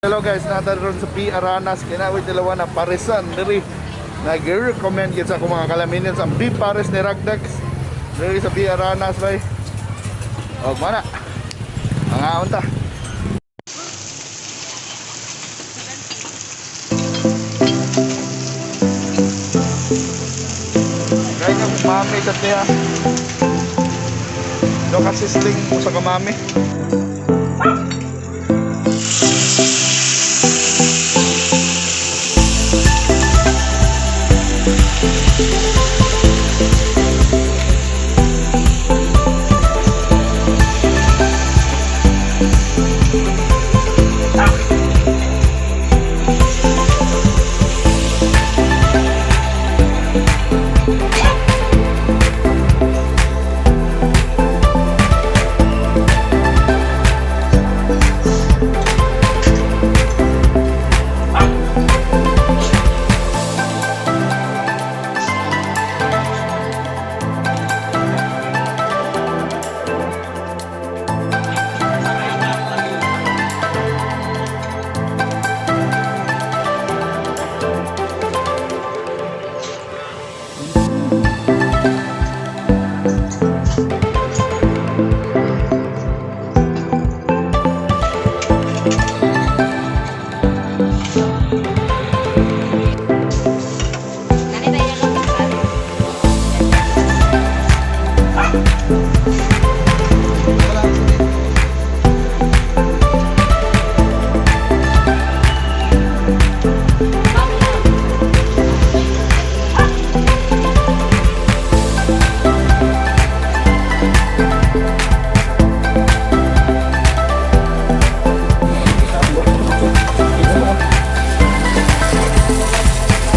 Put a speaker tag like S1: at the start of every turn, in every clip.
S1: Hello guys, nata ron sa P. Aranas, kinawit dalawa na paresan diri. Nag-recommend gid sa akong mga kalaminians ang B Pares ni Ragdex. Diri sa P. Aranas bay. Og mana. Mangaon ta. Kaya nga mami sa tiya. Do kasisling mo sa kamami.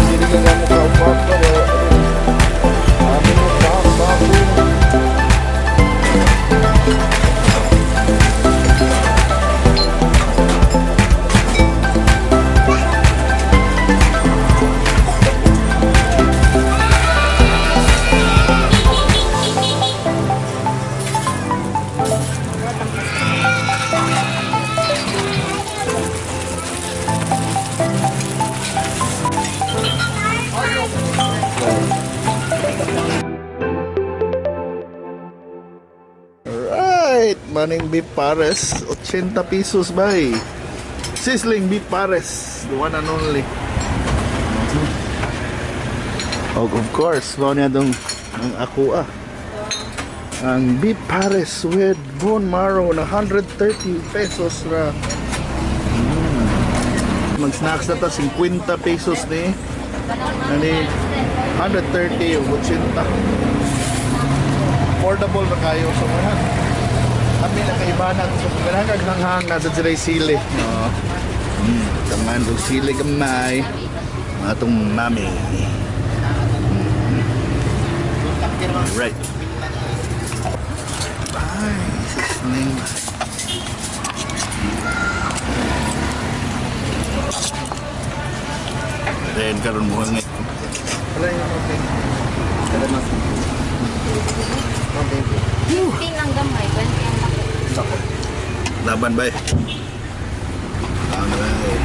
S1: Hindi ka nga mukha upat ka. Ano mo ba? Bago. Alright, maning beef pares, 80 pesos bay. Sizzling beef pares, the one and only. Oh, of course, mao niya dong ang ako ah. Ang beef pares with bone marrow na 130 pesos ra. Mag-snacks na ta 50 pesos ni. Ani 130 o 80, affordable ra kayo so mga kami na kaiba na so kung ganahan kag hanghang nasa sila sili, no, tangan og sili gamay mga atong mami. Right, ay sizzling. Then karon mo hangit. Wala yung okay.
S2: 15 ang gamay, 20 ang laki.
S1: Laban ba eh? Alright.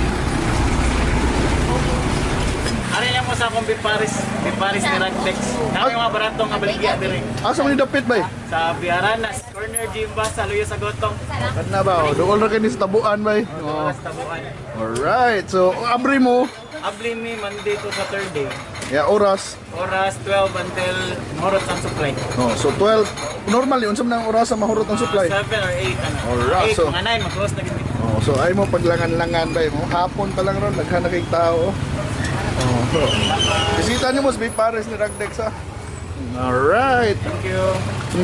S3: Ari lang mo sa akong Biparis, Biparis ni Ragdex. Kami mga barato nga baligya diri.
S1: Asa man ni dapit ba eh?
S3: Sa Biaranas, corner Jimba sa Luyo sa Gotong.
S1: Kad na ba? Oh? Dool ra kini sa tabuan ba eh? Oh.
S3: Oras tabuan.
S1: Alright. So, abri mo.
S3: Abli mi Monday to Saturday.
S1: Ya, oras.
S3: Oras 12 until mahurot ang supply.
S1: Oh, so 12. Normally unsa man ang oras sa mahurot ang supply?
S3: 7 or 8 ano.
S1: Alright,
S3: 8,
S1: so-
S3: mga 9 mag-close na gid.
S1: Oh, so ay mo paglangan-langan ba eh, mo? Hapon pa lang ron daghan na kay tao. Oh. Bisita niyo mo sa Big Pares ni Ragdex ha. Alright.
S3: Thank you.